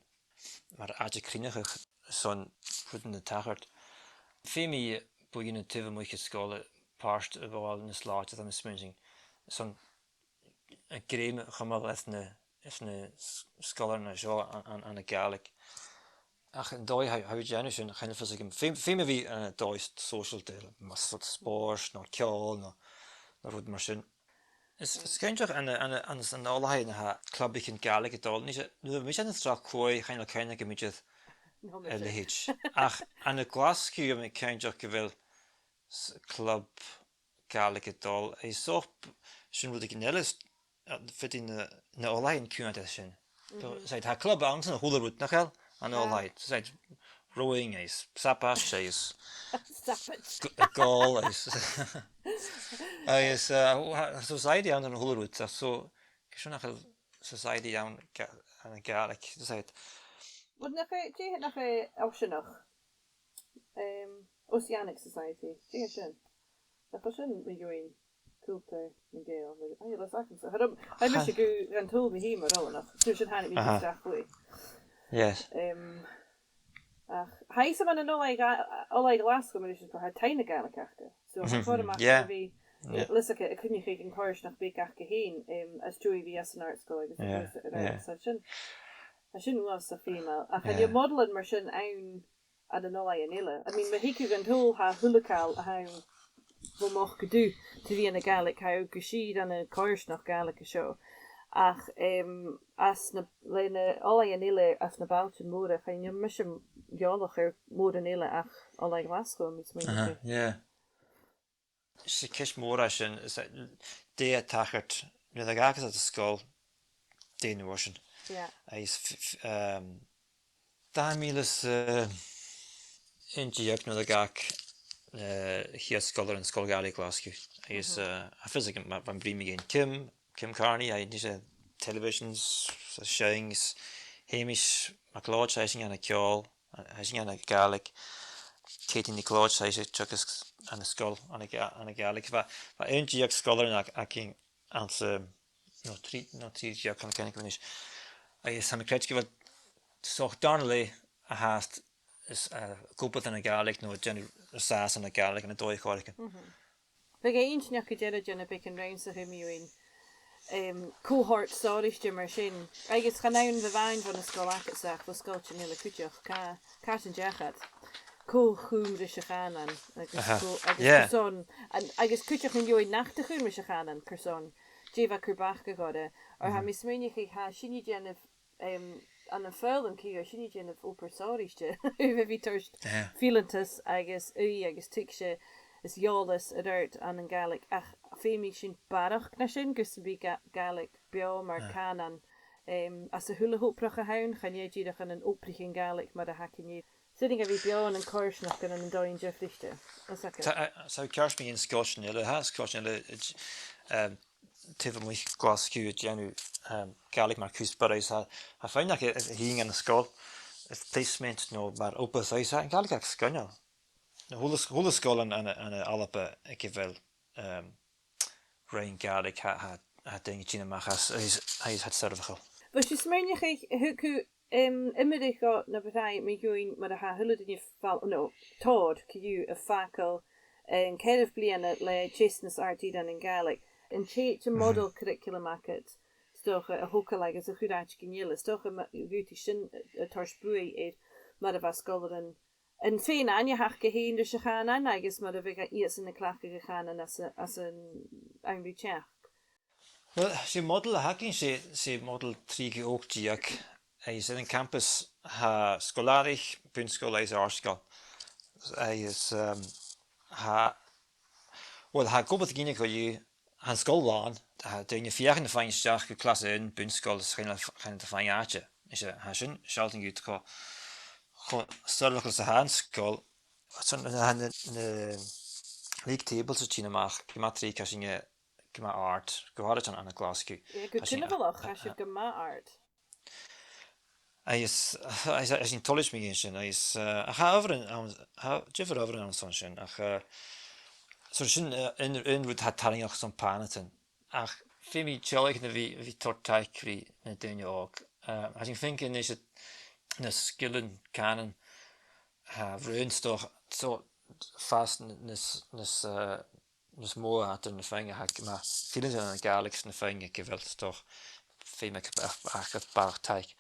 mar àite cruinneachaidh son rudan a tachairt. Feumaidh buidhnean taobh a-muigh a' sgoile pàirt a ghabhail nas làidire, tha mi a' smaointinn, son a' ghrèim a chumail air na, air na s-, sgoilearan seo ann, ann, ann an Gàidhlig. Ach an dòigh a tha, tha thu a' dèanamh sin, chan eil fhios agam. Feumaidh, feumaidh a bhith ann an dòigh s-, sòisealta, mar sort spòrs, no ceòl, no, no rud mar sin. Is, is cinnteach ann an, ann an, ann an, ann an oilthigh, nuair a tha clubaichean Gàidhlig a' dol, nise, nuair a bha mise ann an Srath Chuaidh, chan eil cuimhne agam idir a leithid. Ach ann an Glaschu, tha mi cinnteach gu bheil s-, club Gàidhlig a' dol. Is dòcha sin rudeigin eile, s-, a, faodaidh na, na h-oilthighean coimhead air sin. So, mhm, 's e, tha club ann san a h-uile rud, nach eil, ann an, ah, oilthigh. 'S e, rowing agus sabaid agus Stop it. g- golf agus agus uh, society ann an a h-uile rud, so gu sin nach eil society ann ga- ann an Gàidhlig, society. Bhuel, nach e, dè nach e Oiseanach? Um, Oceanic Society, dè sin? Nach e sin mu dheidhinn cultar nan Gàidheal? Ai, le sacan sa. Tha mise gu gan tòil mi fhìn mar Oiseanach. Tha sin tha mi Aha. Strach fhui. Yes. Um, ach, tha e sam an ola ga, ola Glasgow, mar sin, tha taigh na Gàidhlig aca. So, tha Mhm. Cora Mac Yeah. Bhí Yeah. Lis aige a' cuimhneachadh an coimhearsnach beag aca fhèin, um, as dèidh a bhith as an àrd-sgoil agus Yeah, yeah. So sin, tha sin uabhasach feumail. Ach chan Yeah. eil modalan mar sin ann an an ola an eile. I mean, ma thig thu dhan t-saoghal, tha a h-uile càil a th' ann bho mhoch gu dubh, tha a bhith ann an Gàidhlig, tha thu gu sìor ann an coimhearsnach Gàidhlig an seo. Ach, um, as na, le na olaidhean eile, as na bailtean mòra, chan eil mise eòlach air mòran eile ach ola Ghlaschu, mi smaoineachadh. Aha, yeah. 'S e ceist mhòr a tha sin, is e, dè tha tachairt nuair a dh'fhàgas iad an sgoil, dè an uair sin. Yeah. Agus f- f- um, dà mhìle 's a h-aon deug nuair a dh'fhàg, uh, a' chiad sgoilear an Sgoil Ghàidhlig Ghlaschu. Agus, uh, tha fios agam, bha, bha mi a' bruidhinn mu dheidhinn Kim, Kim Carney, agus nise televisions, 's a sheinn, 's Hamish MacLeòid, tha esan ann an ceòl, tha esan ann an Gàidhlig, Katie NicLeòid, tha ise a' teagasg ann an sgoil, ann an Gà- ann an Gàidhlig. Bha, bha aon deug sgoilear ann, ann, anns a', no trì, no trì deug, chan eil cuimhne agam a-nis. Agus tha mi a' creidsinn gu bheil 's dòcha dàrna leth a tha fhathast is, uh, ag obair ann an Gàidhlig, no a' dèanamh sàs ann an Gàidhlig ann an dòigh air choreigin. Bhiodh e inntinneach gu dearbh dèanamh beagan rannsachaidh mu dheidhinn, um, cohort sònraichte mar sin. Agus chan ann a-mhàin bhon an sgoil agadsa ach bho sgoiltean eile cuideachd. Cà, càit an deach iad? Cò chùm ris a' chànan? Agus Aha. Cò, agus Yeah. Carson, an, agus cuideachd mu dheidhinn nach do chùm ris a' chànan, carson, dè bha cur bacadh orra. Oir tha Mhm. mi a' smaoineachadh, tha sinne a' dèanamh um, ann am foghlam co-dhiù, tha sinne a' dèanamh obair sònraichte. A bhith a' toirt Yeah. fileantas agus ùidh agus tuigse is eòlas air adhart ann an Gàidhlig. Ach feumaidh sinn barrachd na sin gus am bi Gà- Gàidhlig beò mar Ah. cànan, um, anns a h-uile h-obrach a th' ann, chan e dìreach ann an obraichean Gàidhlig mar a th' againn an-diugh. 'S urrainn a bhith beò ann an coimhearsnachdan ann an dòighean diofraichte. Is dòcha. Tha, uh, so ceart mu dheidhinn sgoiltean eile, tha sgoiltean eile, um, taobh a-muigh Ghlaschu a' dèanamh, um, Gàidhlig mar cuspair, agus tha, tha feadhainn aca a, a, a thighinn dhan sgoil, is placement no mar obair, agus tha an Gàidhlig aca sgoinneil. Na h-uile, h-uile sgoil ann, ann, ann an Alba aig a bheil, um, roinn Gàidhlig, tha, tha, tha daoine a' tighinn a-mach às, agus, agus tha iad soirbheachail. Bheil sibh a' smaoineachadh, thug thu um, iomradh dhomh na bu tràithe mu dheidhinn mar a tha a h-uile duine fal-, no, tòrr, co-dhiù, a' fàgail, um, ceithir bliadhna le deiseanas àrd-ìre ann an Gàidhlig. An tèid am model curriculum agad, 's dòcha, a thogail agus a chur àiteigin eile, 's dòcha ma-, gun tèid sin a, a thoirt buaidh air mar a bha sgoilearan an fèin-aithneachadh aca fhèin ris a' chànan agus mar a bhiodh iadsan a' cleachdadh a' chànan anns a', anns an àm ri teachd. Uill, 's e modal a th' againn, 's e, 's e modal trì gu ochd deug, agus air an campas tha sgoil-àraich, bun-sgoil agus àrd-sgoil. Agus, um, tha, uill, tha e ag obair gu math co-dhiù, tha an sgoil làn, tha daoine a' feuchainn faighinn a-steach gu clas a h-aon bun-sgoil is chan eil, chan eil iad a' faighinn àite. Is e, tha sin a' sealltainn dhut cho, cho soirbheachail 's a tha an sgoil. Tha na, na, na league tables a' tighinn a-mach, gu math tric, tha sinn, eh, gu math àrd, gu h-àraid ann, ann an Glaschu. Aye, gu Tha sinn, cunbhalach, tha sibh gu math àrd. Agus, agus, agus tha sinn toilichte mu dheidhinn sin, agus, eh, ach tha adhbharan ann, tha diofar adhbharan ann airson sin, ach, eh, so sin, eh, aon, aon rud a tha tarraingeach airson pàrantan. Ach feumaidh teaghlaichean a bhith, a bhith a' toirt taic ri na daoine òg. Eh, tha sinn a' faicinn a-nis na sgilean cànain, tha raon 's dòcha, so, fàs n-, nas, nas, eh, nas motha eadar na feadhainn a tha gu math fileanta ann an Gàidhlig 's na feadhainn aig a bheil 's dòcha feum aca, aca barrachd taic.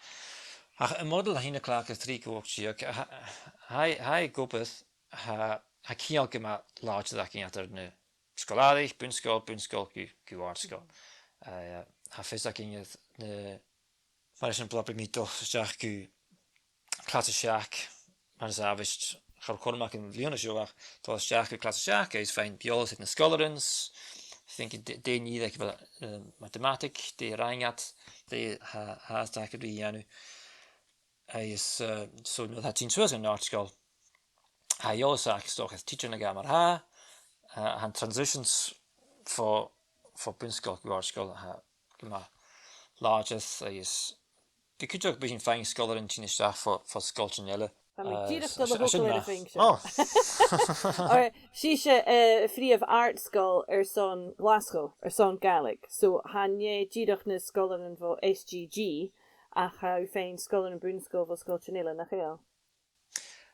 Ach am modal a tha sinn a' cleachdadh trì gu ochd deug, tha, tha, tha e ag obair, tha, tha ceangal gu math làidir againn eadar na sgoil-àraich, bun-sgoil, bun-sgoil gu, gu àrd-sgoil. Eh, tha fios againn air na, mar eisimpleir, bidh mi a' dol a-steach gu clas a seachd, mar as àbhaist, cha robh cothrom agam am-bliadhna seo ach dol a-steach gu clas a seachd agus faighinn eòlas air na sgoilearan, faicinn dè, dè nì iad aig a bheil, eh, matamataig, dè rinn iad, dè tha, tha iad a' dol a dhèanamh. Agus, eh, so, nuair a tha thu a' tighinn suas dhan àrd-sgoil, tha eòlas agad, 's dòcha, air tidsearan a' gabhail mar-thà, eh, tha na transitions bho, bho bun-sgoil gu àrd-sgoil, tha, gu math làidir agus bidh cuideachd, bidh sinn a' faighinn sgoilearan a' tighinn a-steach bho, bho sgoiltean eile. Tha mi dìreach a' dol a thogail air a' phuing seo. Oh. Oir, 's e seo, eh, prìomh àrd-sgoil airson Glaschu, airson Gàidhlig. So, chan e dìreach na sgoilearan bho S G G, ach tha thu a' faighinn sgoilearan bun-sgoil bho sgoiltean eile, nach eil?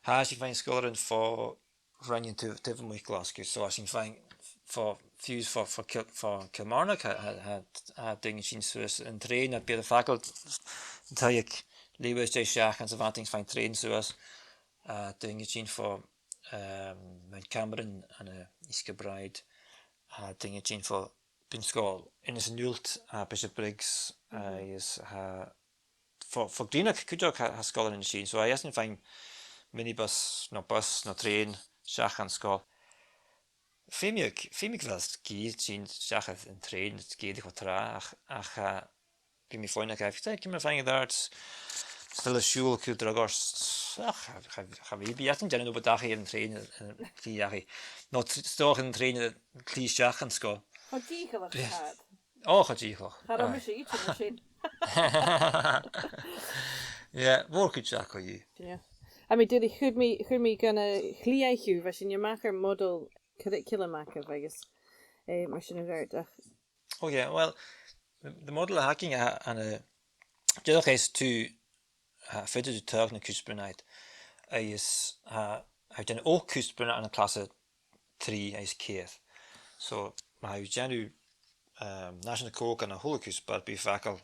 Tha sinn a' faighinn sgoilearan bho roinnean taobh, taobh a-muigh Ghlaschu, so tha sinn a' faighinn bho, fiù 's bho, bho Cil-, bho Kilmarnock, tha, tha, tha, tha daoine a' tighinn suas an trèan, a' bhith air fàgail an taigh aig leth-uair às dèidh seachdain sa mhadainn, faighinn trèan suas, tha daoine a' tighinn bho, ehm, Mount Cameron ann an Eascairt Bride, tha daoine a' tighinn bho bun-sgoil Innis an Uillt, tha Bishopbriggs, agus tha bho, bho Greenock cuideachd tha, tha sgoilearan a' tighinn. So, tha iadsan a' faighinn minibus, no bus, no trèan, a-steach dhan sgoil. Feumaidh, feumaidh gu bheil sgeul a' tighinn a-steach air an trèan, sgeul a' dol tràth, ach, ach, eh, bidh mi a' faighneachd dhaibh, eh, ciamar a tha faighinn air adhart, 's a bheil e a' siubhal gu dragh ort, ach, cha, cha, cha bhi, bidh iadsan a' dèanamh an obair dhachaigh air an trèan, eh, eh, chì dhachaigh. No tr-, 's dòcha an trèan a' chì a-steach dhan sgoil. Tha dìcheallach Bidh- iad. Ò, tha dìcheallach. Cha robh Aye. mise idir mar sin. Yeah, mòr cuid aca, yeah. Yeah. I mean, dìreach, chuir mi, chuir mi gun a' chliathaich thu, bha sinn a-mach air modal curriculum agaibh agus, eh, mar sin air adhart, ach Oh, yeah, well, the, the model a th' againn a, ann an, dìreach is tu, tha, faodaidh tu taghadh na cuspairean agad, agus, tha, tha thu a' dèanamh ochd cuspairean ann an clas a trì agus ceithir. So, ma tha thu a' dèanamh, um, nàisean a còig ann an a h-uile cuspair, bidh fàgail,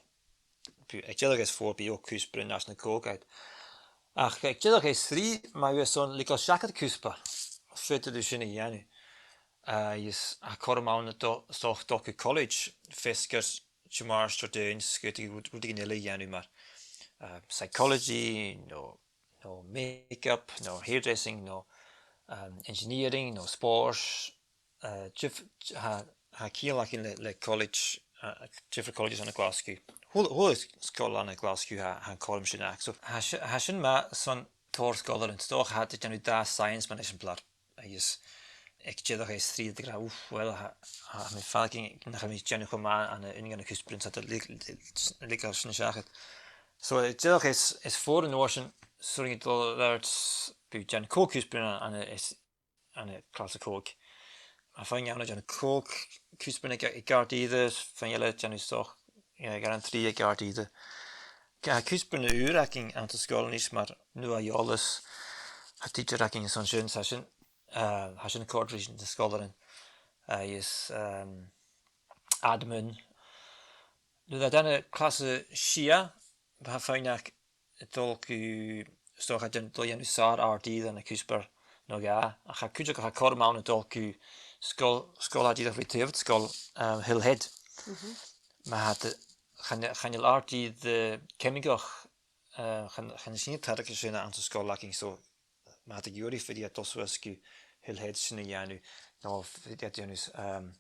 bidh, aig deireadh clas a h-aon, bidh ochd cuspairean nàisean a còig agad. Ach aig deireadh clas a trì, ma tha thu airson leigeil seachad cuspair, faodaidh tu sin a dhèanamh. Agus tha cothrom ann an do-, 's dòcha dol gu college, feasgar, Dimàirt, Diardaoin, 's dòcha rudeigin eile a dhèanamh mar, uh, psychology, no, no make-up, no hairdressing, no, um, engineering, no spòrs, uh, dif-, tha, tha ceangal againn le, le college, uh, diofar colleges ann an Glaschu. A h-uile, a h-uile sgoil ann an Glaschu tha, tha an cothrom sin aca. So, tha si-, tha sin math airson tòrr sgoilearan, 's dòcha, tha iad a' dèanamh dà science mar eisimpleir. Agus aig deireadh clas a trì, tha iad ag ràdh, "Uff, well, tha, tha mi a' faireachdainn nach eil mi a' dèanamh cho math ann an aon de na cuspairean, 's tha iad a' leig-, leig-, leigeil sin seachad." So, aig deireadh clas a, clas a ceithir an uair sin, 's urrainn dhut a dhol air adhart, bidh thu a' dèanamh còig cuspairean ann an, ann an, ann an clas a còig. Tha feadhainn ann a' dèanamh còig cuspairean aig, aig àrd-ìre, feadhainn eile a' dèanamh 's dòcha, yeah, aig àrd-ìre, trì aig àrd-ìre. Tha cuspairean ùra againn anns an sgoil a-nis mar nua-eòlas, tha tidsear againn airson sin, 's tha sin, eh, tha sin a' còrdadh ris na sgoilearan. Agus, ehm, admin. Nuair a tha thu a' dèanamh clas a sia, tha feadhainn againn a' dol gu, 's dòcha, a' dèan-, dol a dhèanamh sàr-àrd-ìre ann an cuspair no dhà, ach tha cuideachd, tha cothrom ann a dhol gu sgoil, sgoil àrd-ìre a tha ri taobh sgoil, ehm, Hillhead. Mhm. Ma tha, chan, chan eil àrd-ìre, eh, ceimigeach, eh, chan, chan eil sinn a' tarraing sin anns an sgoil againn, so ma tha iad ag iarraidh, faodaidh iad dol suas gu Hillhead sin a dhèanamh, no faodaidh iad dèanamh, ehm,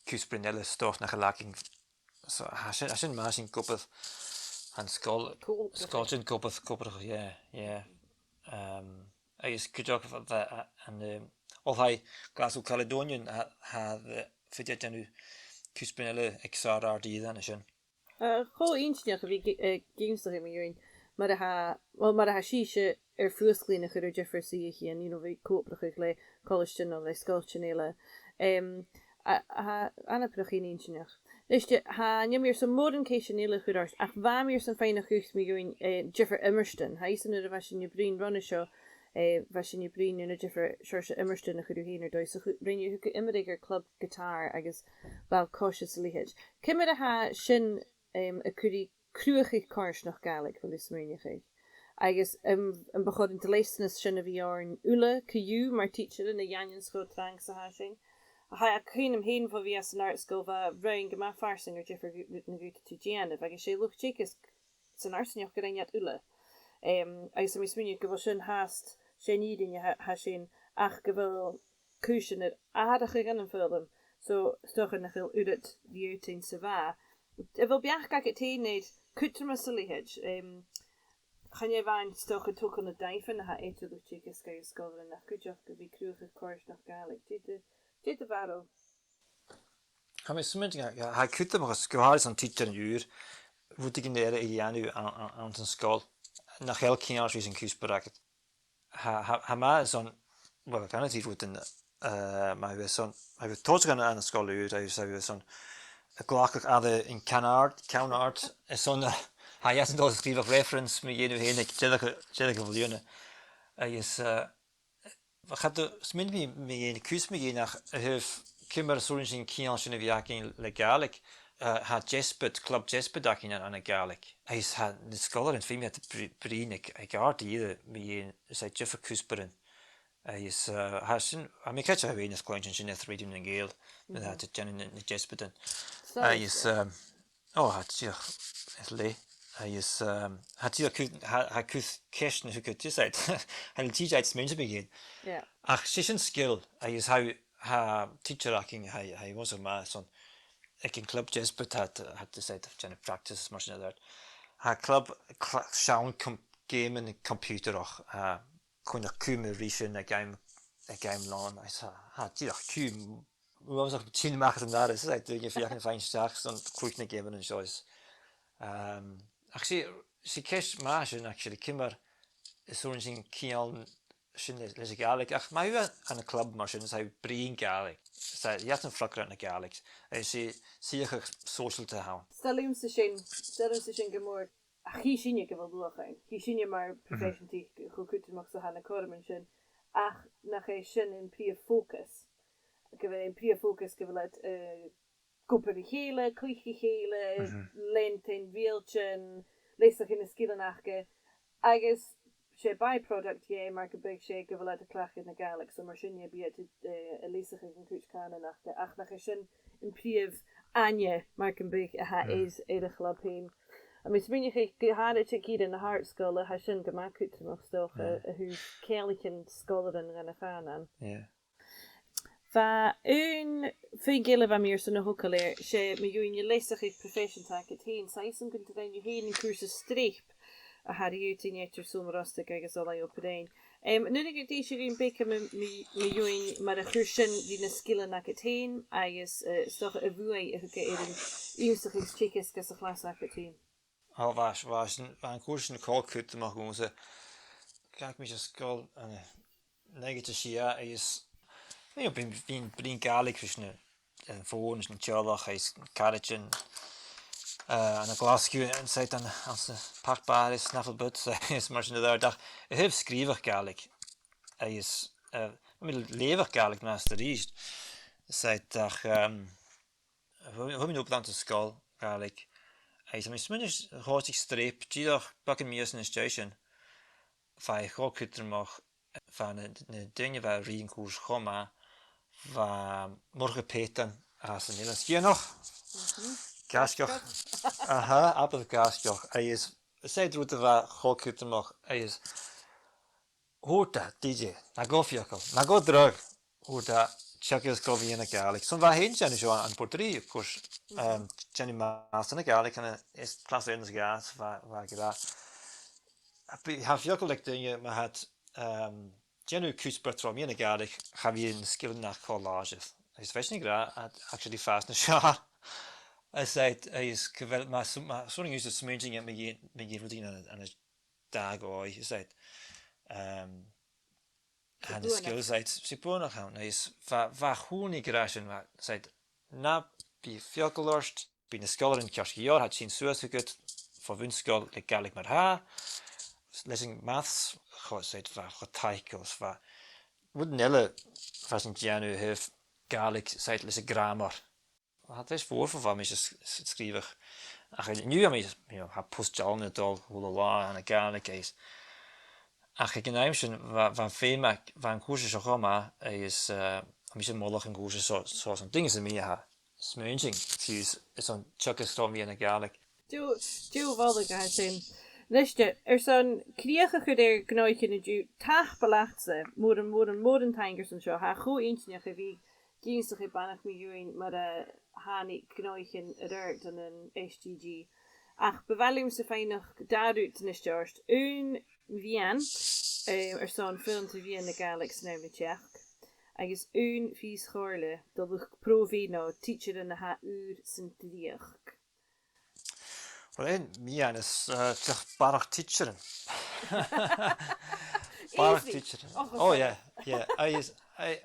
cuspairean eile 's dòcha nach eil againn. So, tha sin, tha sin math, sin ag obair, tha an sgoil, Cool. sgoil sin ag obair, ag obair, yeah, yeah. Ehm, agus cuideachd bha, bha, a-, an, ehm, Oilthigh Glasgow Caledonian, tha, tha, eh, faodaidh iad dèanamh cuspairean eile aig sàr-àrd-ìre an sin. Eh, cho inntinneach a bhith ag, eh, ag ionnsachadh mu dheidhinn, mar a tha, well, mar a tha sibhse air fuasglaidhean a chur air diofar suidheachaidhean, you know, bhith co-obrachadh le colaisdean no le sgoiltean eile. Em, a, a, anabarrach inntinneach. Nis, tha, chan eil mi airson mòran ceistean eile a chur ort, ach bha mi airson faighneachd dhut mu dheidhinn, eh, diofar iomairtean. Tha fhios agad, nuair a bha sinn a' bruidhinn roimhe seo, eh, bha sinn a' bruidhinn air na diofar seòrsa iomairtean a chuir thu fhèin air dòigh, so chu-, rinn thu, thug thu iomradh air club guitar agus ball-coise 's a leithid. Ciamar a tha sin, em, a' cur ri cruthachadh coimhearsnachd Ghàidhlig, a bheil thu a' smaoineachadh? Agus, em, am bu chòir an dleastanas sin a bhith oirnn uile, co-dhiù, mar tidsearan a dh'aindeoin cho trang 's a tha sin? Tha e cuimhn' agam fhèin bho bhith san àrd-sgoil, bha roghainn gu math farsaing air diofar rud na dh'fhaodadh tu dèanamh, agus 's e luchd-teagaisg san fharsaingeachd a rinn iad uile. Em, agus tha mi a' smaoineachadh gu bheil sin fhathast, 's e an fhìrinn a tha, tha sin, ach gu bheil cùisean air atharrachadh ann am foghlam, so 's dòcha nach eil uiread ri fhaotainn 's a bha. A bheil beachd agad fhèin air cudromas a leithid, em, Chan e a-mhàin 's dòcha togail nan dàimhean a tha eadar-dhealaichte aig sgoilearan ach cuideachd a bhith a' cruthachadh coimhearsnachd Ghàidhlig. Dè do, dè do bheachd? Tha mi a' smaoineachadh, tha, tha e cudromach gu h-àraidh son tidsearan ùra, rudeigin eile a dhèanamh ann, ann, anns an sgoil, nach eil ceangailte ris an cuspair agad. Tha, tha, tha mi airson, well, canaidh mi rudan, eh, ma bhios mi airson, ma bhios mi a' tòiseachadh ann, ann an sgoil ùr, agus ma bhios mi airson a' glacadh aire an ceannard, ceannard, airson, eh, tha iadsan a' dol a sgrìobhadh reference mu dheidhinn fhèin aig deireadh, deireadh a' bhliadhna. Agus, eh, cha do smaoinich mi, mi fhèin, cus mi fhèin ach a thaobh ciamar as urrainn dhuinn an ceangal sin a bhith againn le Gàidhlig, eh, tha deasbad, club deasbad againn ann, ann an Gàidhlig. Agus tha na sgoilearan, feumaidh iad a bhru-, bruidhinn aig, aig àrd-ìre mu dheidhinn, is e, diofar cuspairean. Agus, eh, tha sin, tha mi a' creidsinn a bhios na cluinntinn sin air Rèidio nan Gàidheal, nuair a tha iad a' dèanamh na, na deasbadan. Agus, ehm, o, tha e dìreach, is le. Agus, ehm, tha e dìreach cuid, tha, tha cuid cheistean a thug iad, just like, chan eil tìde agad smaointinn mu dheidhinn. Yeah. Ach 's e sin sgil, agus tha, tha tidsear againn, tha, tha i uabhasach math son, aig an club deasbad, tha, tha, tha, just like, dèanamh practice, mar sin air adhart. Tha club, cl-, seann com-, geamannan computerach, tha, cuimhneachadh cùm ris an aig àm, aig àm làn, agus tha, tha dìreach cùm, uabhasach tighinn a-mach às an doras, is e, duine a' feuchainn faighinn a-steach son cluich nan geamannan seo is, ehm, ach 's e, 's e ceist math sin, actually, ciamar as urrainn dhuinn ceangal sin leis, leis a' Ghàidhlig, ach ma tha thu ann an club mar sin, is tha thu a' bruidhinn Gàidhlig, is tha iadsan a' freagairt na Gàidhlig, agus 's e, 's e suidheachadh sòisealta a th' ann. 'S toil leamsa sin, 's toil leamsa sin gu mòr. Ach chì sinne gu bheil luach ann. Chì sinne mar proifeiseantaich cho cudromach 's a tha na cothroman sin, ach nach e sin am prìomh fòcas. Gu bheil am prìomh fòcas gu bheil iad, eh, ag obair ri chèile, cluich ri chèile, leantainn, riaghailtean, leasachadh na sgilean aca, agus 's e by-product dheth, mar gum biodh, 's e gu bheil iad a' cleachdadh na Gàidhlig, so mar sin bidh iad, eh, a' leasachadh an cuid cànain aca, ach nach e sin am prìomh aithne, mar gum biodh, a tha air, air a' chlub fhèin. Tha mi a' smaoineachadh gu h-àraidh aig ìre na h-àrd-sgoile, tha sin gu math cudromach 's dòcha, a thaobh ceanglaichean sgoilearan dhan a' chànan. Yeah. Bha aon phuing eile a bha mi airson a thogail air, 's e mu dheidhinn an leasachadh proifeiseanta agad fhèin, 's tha fhios agam gun do rinn thu fhèin an cùrsa Streap a tha ri fhaotainn eadar Sabhal Mòr Ostaig agus Oilthigh Obar Dheathain. Em, an urrainn dhut innse dhuinn beagan mu, mu, mu dheidhinn mar a chuir sin ri na sgilean agad fhèin agus, eh, 's dòcha a' bhuaidh a thug e air an ionnsachadh teagasg anns a' chlas agad fhèin? O, bha, bha sin, bha an cùrsa sin cho cudromach dhòmhsa. Dh'fhàg mise sgoil ann an naochad 's a sia agus, you know, bhithinn, bhithinn a' bruidhinn Gàidhlig ris na, an fòn, ris an teaghlach, is caraidean, eh, ann an Glaschu, an seo ann, anns a' Phark Barr is Snaffle Bit, is mar sin air adhart. Ach a thaobh sgrìobhadh Gàidhlig, agus, eh, bha mi a' leughadh Gàidhlig an-dràsta 's a-rithist. Is ach, ehm, Fhuair, fhuair mi obair anns an sgoil Ghàidhlig. Agus tha mi a' smaoineachadh, thòisich Streap dìreach beagan mhìosan às dèidh sin. Bha e cho cudromach, bha na, na daoine a bha a' ruith an cùrsa cho math, bha Murchadh Pèitein às an Eilean Sgitheanach. Mhm. Gaisgeach. Gaisgeach. Aha, abair gaisgeach. Agus 's e rud a bha cho cudromach, agus thuirt e, D J, na gabh fiacail, na gabh dragh, thuirt e, teagamh is gabh a dhèanamh Gàidhlig. So bha e fhèin a' dèanamh seo ann am Port Rìgh, of course, um, dèanamh màs ann an Gàidhlig, ann an, is clas aon is a dhà, bha, bha e ag ràdh. Bidh, tha fiacail aig daoine, ma tha iad, um, dèanamh cuspair tro mheadhan na Gàidhlig, cha bhi na sgilean aca cho làidir. Agus bha esan ag ràdh, actually, fàs nas fheàrr. Is e, is gu bheil, ma, ma, 's urrainn dhut smaointinn mu dheidhinn, mu dheidhinn rudeigin ann an, ann an dà dhòigh, is e, um, tha na skills, is e, 's e buannachd ann, is bha, bha a h-uile duine ag ràdh sin, bha, is e, na bi fiacail ort, bidh na sgoilearan ceart gu leòr, tha iad a' tighinn suas thugad bho bhun-sgoil le Gàidhlig mar-thà, leis an maths, cho, is e, bha, cho taiceil, is bha, rudan eile, bha sinn a' dèanamh a thaobh Gàidhlig, is e, leis a' ghràmar. Tha treis mhòr bho bha mise a' s-, s-, sgrìobhadh. Ach an-diugh tha mi, you know, tha post-dealain a' dol a h-uile là ann an Gàidhlig agus, ach aig an àm sin, bha, bha feum aig, bha an cùrsa seo cho math agus, eh, tha mise a' moladh an cùrsa seo, seo airson daoine sam bith a tha a' smaointinn, fiù 's airson teagasg tro mheadhan na Gàidhlig. Deagh, deagh mholadh a tha sin. Nise, airson crìoch a chur air Gnothaichean an-diugh, tapadh leatsa, mòran, mòran, mòran taing airson seo. Tha e cho inntinneach a bhith ag ionnsachadh beannachd mu dheidhinn mar a thàinig Gnothaichean air adhart ann an S G G. Ach bu mhath leamsa faighneachd dà rud a-nis ort. Aon mhiann, eh, airson foghlam tro mheadhan na Gàidhlig san àm ri teachd, agus aon phìos chomhairle do luchd-pròbhaidh no tidsearan a tha ùr san dreuchd. Well, aon mhiann is, eh, dìreach barrachd tidsearan. Barrachd tidsearan. Oh, yeah, yeah. Agus, agus,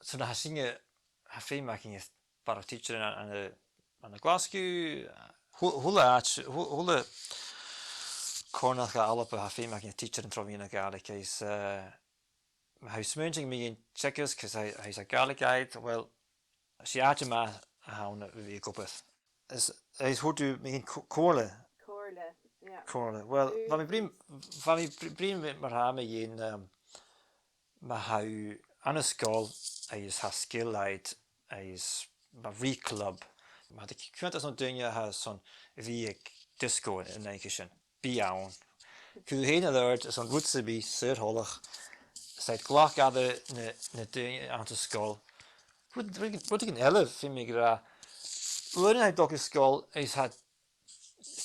so na tha sinne, tha feum againn air barrachd tidsearan ann, ann an, ann an Glaschu, a h-uile, a h-uile àite, a h-uile, a h-uile còrnair dhen Alba, tha feum againn air tidsearan tro mheadhan na Gàidhlig, agus, eh, ma tha thu a' smaointinn mu dheidhinn teagasg, 'cause tha, tha e sa Ghàidhlig agad, well, 's e àite math a th' ann a bhith ag obair. Is, is thuirt thu mu dheidhinn co-, comhairle. Comhairle, yeah. Comhairle. Well, bha mi a' bruidhinn, bha mi a' br-, bruidhinn mar-thà mu dheidhinn, um, ma tha thu ann an sgoil agus tha sgil agad agus ma bhruidhneas club, ma tha cunntas ann an daoine a tha son a bhith aig disco an, an oidhche sin. Bidh ann. Cuir thu fhèin air adhart airson rud sam bith saor-thoileach, 's iad glac air na, na daoine anns an sgoil. Rud, rud, rudeigin eile, feumaidh mi ràdh. Uaireannan tha thu a' dol gu sgoil agus tha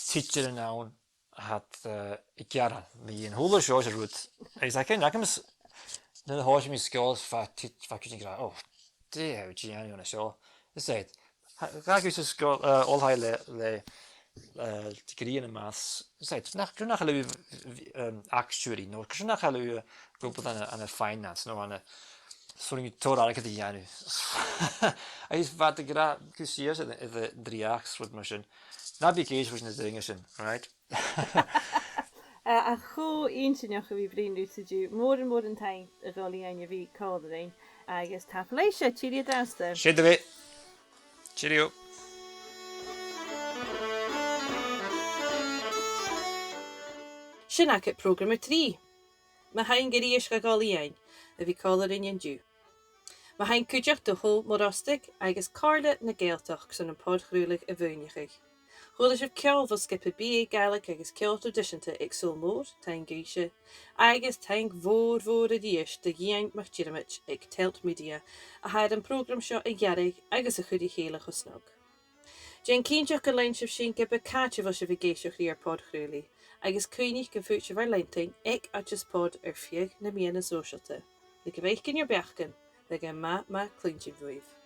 tidsearan ann a tha, eh, a' gearan mu dheidhinn a h-uile seòrsa rud. Agus tha cuimhne agam-s' nuair a thòisich mi sgoil, bha tid-, bha cuideigin ag ràdh, "Oh, dè tha thu a' dèanamh an seo?" Is iad, "Tha, tha thu sa sgoil, eh, oilthigh le, le, eh, degree ann am maths." Is iad, "Nach, nach eil thu, um, actuary, no, nach eil thu, eh, ag obair ann an, ann am finance, no, ann an, so rinn thu tòrr airgid a dhèanamh." Agus bha iad ag ràdh gu sìorraidh air, air an dreuchd 's rud mar sin. Na bi ag èisteachd ris na daoine sin, right? Eh, ach cho inntinneach a bhith a' bruidhinn riut an-diugh. Mòran, mòran taing, a Dhòmhnaill, a bhith còmhla rinn, agus tapadh leibhse, tìoraidh an-dràsta. 'S e do bheatha. Cheerio. Sin agad prògram a trì. Mo thaing a-rithist dha Dhòmhnaill a bhith còmhla rinn an-diugh. Mo thaing cuideachd do Chabhal Mòr Ostaig agus Comhairle na Gàidhealtachd son am pod-chraoladh a mhaoineachadh. Chuala sibh ceòl bho sgioba B A Gàidhlig agus Ceòl Traidiseanta aig Sabhal Mòr, taing dhuibhse, agus taing mhòr, mhòr a-rithist do Dhìon MacDhiarmaid aig Telt Media a tha air a' phrògram seo a ghearradh agus a chur ri chèile cho snog. Dèan cinnteach gun lean sibh sinn ge b' e càit a bheil sibh ag èisteachd ri ar pod-chraolaidhean, agus cuimhnich gum faod sibh ar leantainn aig Oideas Pod air feadh nam meadhanan sòisealta. Leig am faicinn ur beachdan, leig am math, math cluinntinn bhuaibh.